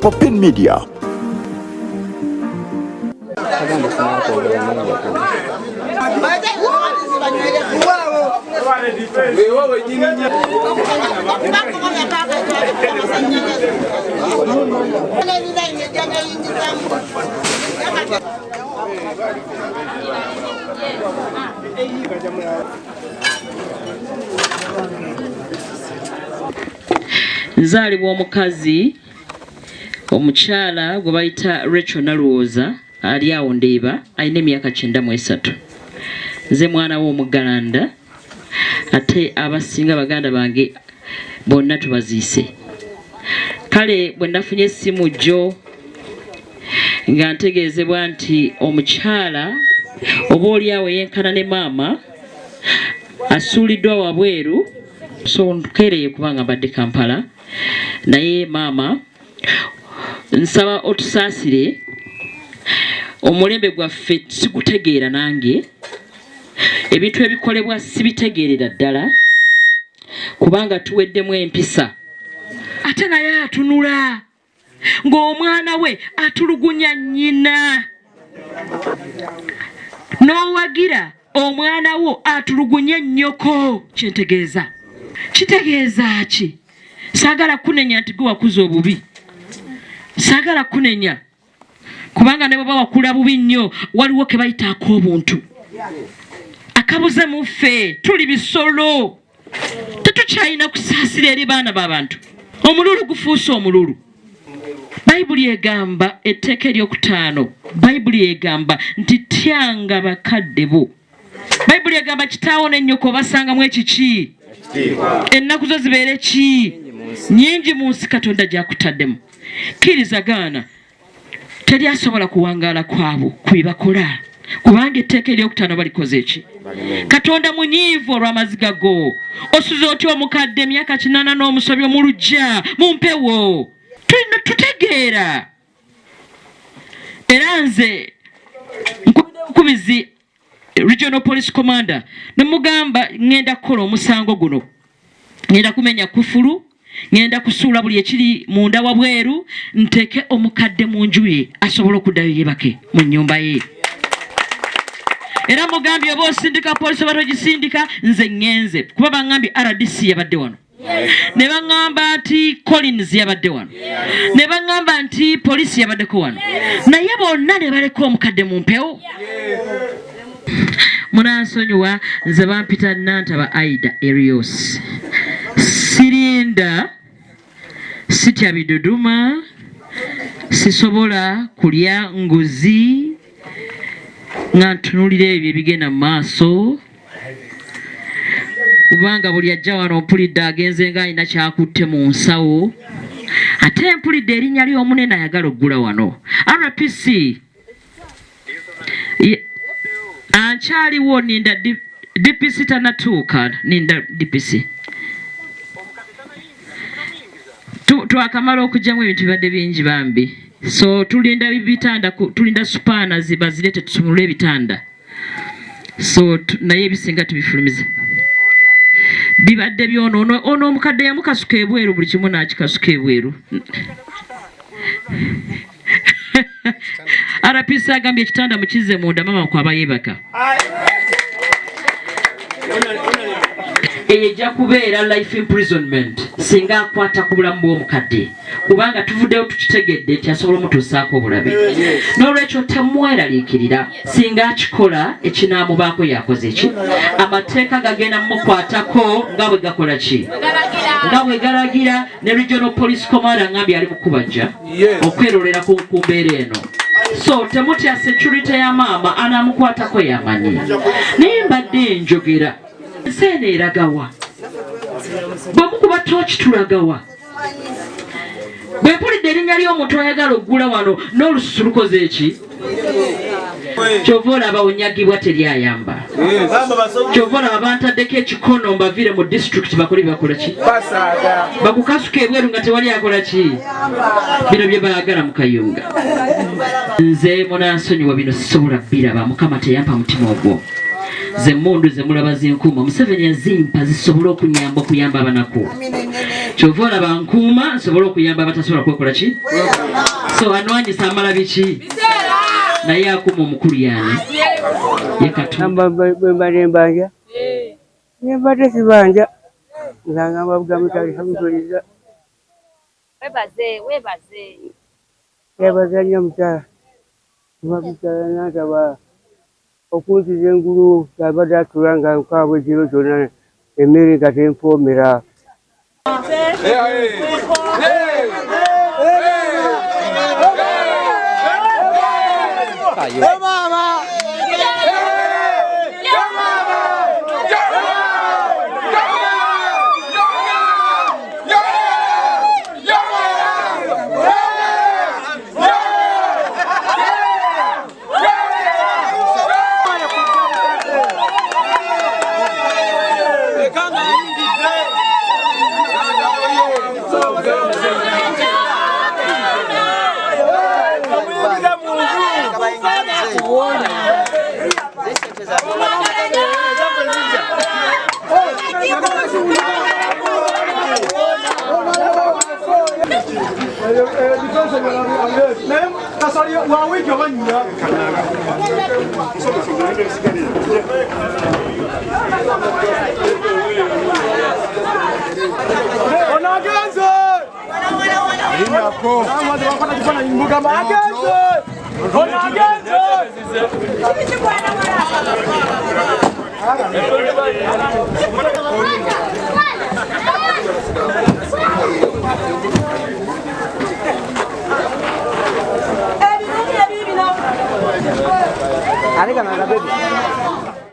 Popin Media. Nzaalibwa omukazi omukyala gwe bayita Rachel Nalwooza ali awo Ndeeba, alina emyaka 93. Nze mwana we omuggalanda, ate abasinga baganda bange bonna tubaziise. Kale bwe nafunye essimu jjo nga ntegeezebwa nti omukyala oba oli awo yenkana ne maama asuuliddwa wabweru, so nkeereye kubanga mbadde Kampala, naye maama nsaba otusaasire, omulembe gwaffe sigutegeera, nange ebintu ebikolebwa sibitegeerera ddala kubanga tuweddemu empisa. Ate naye atunula ng'omwana we atulugunya nnyina, n'owagira omwana wo atulugunye nnyoko. Kyentegeeza kitegeeza ki? Saagala kunenya nti gwe wakuza obubi, saagala kunenya kubanga ne bweba wakula bubi nnyo waliwo ke bayita ak'obuntu akabuze mu ffe. Tuli bisolo, tetukyalina kusaasira eri baana b'abantu. Omululu gufuuse omululu. Bayibuli egamba etteeka eryokutaano, Bayibuli egamba nti tyanga bakadde bo. Bayibuli egamba kitaawo n'ennyoko obasangamu ekiki, ennaku zo zibeere ki nyingi mu nsi Katonda gyakutaddemu. Kkiriza gaana, teri asobola kuwangaala kwabo kwebakola, kubanga etteeka eryokutaano balikoze eki. Katonda munyiivu olw'amaziga go. Osuze otya omukadde emyaka 80 n'omusobyo mu luggya mu mpewo? Tulina tutegeera. Era nze nkubizi regional police commander nemugamba ŋŋenda kukola omusango guno, ŋŋenda kumenya kufulu, ŋŋenda kusuula buli ekiri munda wabweru, nteeke omukadde mu nju ye asobole okuddayo yebake mu nnyumba ye. Era mugambye oba osindika polisi oba togisindika, nze ŋŋenze kuba baŋŋambye RDC yabadde wano, ne baŋŋamba nti Collins yabadde wano, ne baŋŋamba nti poliisi yabaddeko wano, naye bonna ne baleka omukadde mu mpewo. Munansonyiwa, nze bampita Nantaba Aida Erios. Sirinda, sitya biduduma, sisobola kulya nguzi nga ntunulira ebyo ebigenda mu maaso, kubanga buli ajja wano mpulidde agenze nga alina kyakutte mu nsawo, ate mpulidde erinnya ly'omunene ayagala oggula wano RPC ankyaliwo, ninda DPC tanatuuka, ninda DPC. Twakamala okugyamu ebintu bibadde bingi bambi, so tulinda bitanda, tulinda supaana bazirete tusumulule ebitanda. So naye ebisinga tubifulumiza bibadde byonoono. Ono omukadde yamukasuka ebweru, buli kimu n'akikasuka ebweru. RPC agambye ekitanda mukize munda mama kwaba yebaka. Eyo ejja kubeera life imprisonment singa akwata ku bulamu bw'omukadde, kubanga tuvuddeyo tukitegedde nti asobola omutuusaako obulabe. N'olwekyo temweraliikirira, singa akikola ekinaamubaako yakoze ki, amateeka gagenda mumukwatako nga bwe gakola ki, nga bwe galagira. Ne regional police commander ngambye ali mukubajja okwerolera ku mbeera eno, so temutya, security ya maama anaamukwatako yamanyi. Naye mbadde njogera, ensi eno eragawa? Bwe mukuba tooki tulagawa? Bwe mpulidde erinnya ly'omuntu ayagala oggula wano n'olususu lukoze eki, kyova olaba onyagibwa, teryayamba. Kyova olaba bantaddeko ekikono mbavire mu disitulikiti bakole byebakola ki, bakukasuka ebweru nga tewali akola ki. Bino bye baagala mu Kayunga. Nze munansonyiwa, bino sisobola biraba. Mukama teyampa mutima ogwo. Ze mundu ze mulaba zinkuuma, Museveni yazimpa zisobole okunyamba okuyamba abanaku. Kyova olaba nkuuma nsobole okuyamba abatasobola kwekola ki. So anwanyisa amala biki, naye akuuma omukulu yaani ye Katonda. Bwe mbanja nembadde sibanja nga ngamba bugambi nti alhamdulillah. Webaze, webaze. Yebaza nnyo mukyala kuba mukyala Nantaba okunziza engulu abadde atula nga nkaabwe ekiro kyonna emmere nga tempoomera.